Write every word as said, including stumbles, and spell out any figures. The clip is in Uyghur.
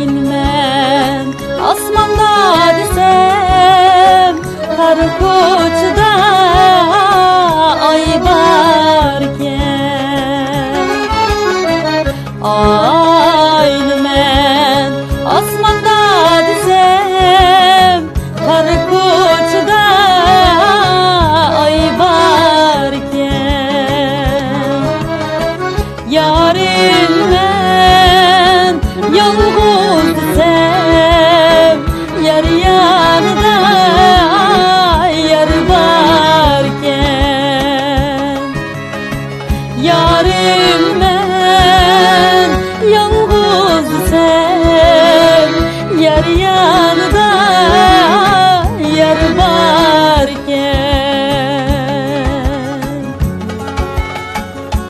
مەن ئاسماندا دېسەم، قارا كوچىدا ئاي باركەن. ئاينى مەن ئاسماندا دېسەم، قارا كوچىدا ئاي باركەن. يارىم مەن يالغۇز